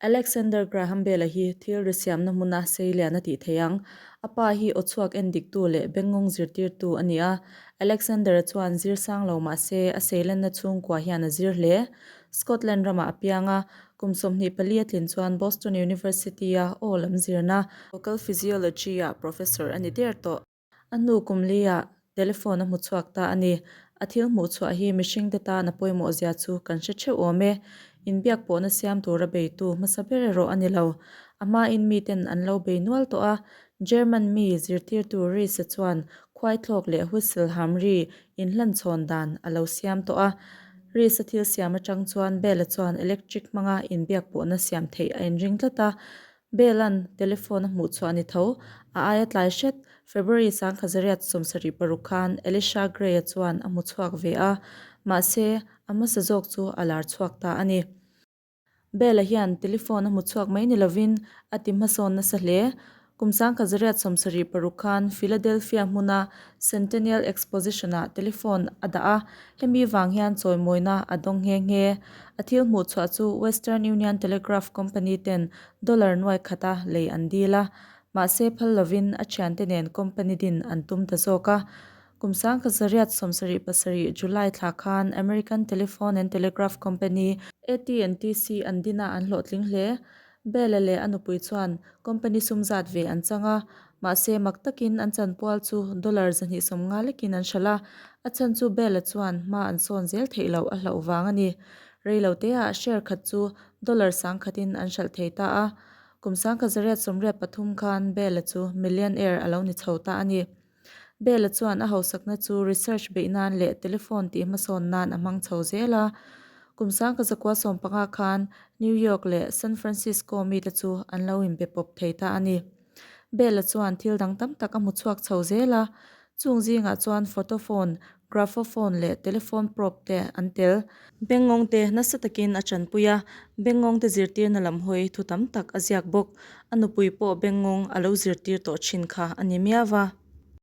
Alexander Graham Bell-a hi thil ri siamna hmuna sei lian a tih theih ang. A pa hi aw chhuak en diktu leh bengngawng zirtirtu a ni a. Alexander-a chuan zir sang lo mah se a seilenna chhungkua hian a zir hle. Scotland ramah a piang a, kum 24 a tlin chuan Boston University-a aw lam zirna, Vocal Physiology-ah professor a ni der tawh. A hnu kum liah telephone a hmu chhuak ta a ni. A thil hmuh chhuah hi mihringte tan a pawimawh zia chu kan hre theuh awm e. Inbiak pawhna siam tura beitu hmasa ber erawh a ni lo. A hmain miten an lo bei nual tawh a. German mi zirtirtu Reese chuan khuaithlawk leh whistle hamri inhlanchhawn dan a lo siam tawh a. Reese-a thil siam atang chuan Bell-a chuan electric hmanga inbiak pawhna siam theih a inring tlat a. Bell-a'n telephone a hmuh chhuah ni tho. A aia tlai hret, February 1976 khan Elisha Gray-a chuan a hmu chhuak ve a, mahse, a hmasa zawk chu a lar chhuak ta a ni. Bell-a hian telephone a hmu chhuak mai ni lovin a ti hmasawn nasa hle. Kum 1976 khan Philadelphia hmuna Centennial Exposition-ah telephone a dah a, hemi vang hian chawimawina a dawng nghe nghe. A thil hmuh chhuah chu Western Union Telegraph Company ten dollar nuai khata lei an dil a, mahse phal lovin a thiante nen company din an tum ta zawk a. Kum 1977 July thla khan American Telephone and Telegraph Company, AT&TC, an din a an hlawhtling hle. Bella leh a nupui chuan company sum zat ve an chang a, mahse mak takin an chanpual chu dollar 250 lekin an hralh a, a chhan chu Bella chuan hma an sawn zel theih loh a hlauh vang a ni. Reiloteah share khat chu dollar sangkhatin an hralh thei ta a, kum 1983 khan Bella chu millionaire a lo ni chho ta a ni. Bella chuan a hausakna chu research beih nan leh telephone tih hmasawn nan a hmang chho zel a. Kum 1915 khan New York leh San Francisco mite chu an lo inbe pawp thei ta a ni. Bella chuan thil dang tam tak a hmu chhuak chho zel a. Chung zingah chuan photophone, graphophone leh telephone probe te an tel. Bengngawng te nasa takin a chanpui a, bengngawng te zirtirna lam hawi thu tam tak a ziak bawk. A nupui pawh bengngawng a lo zirtir tawh thin kha a ni miau va.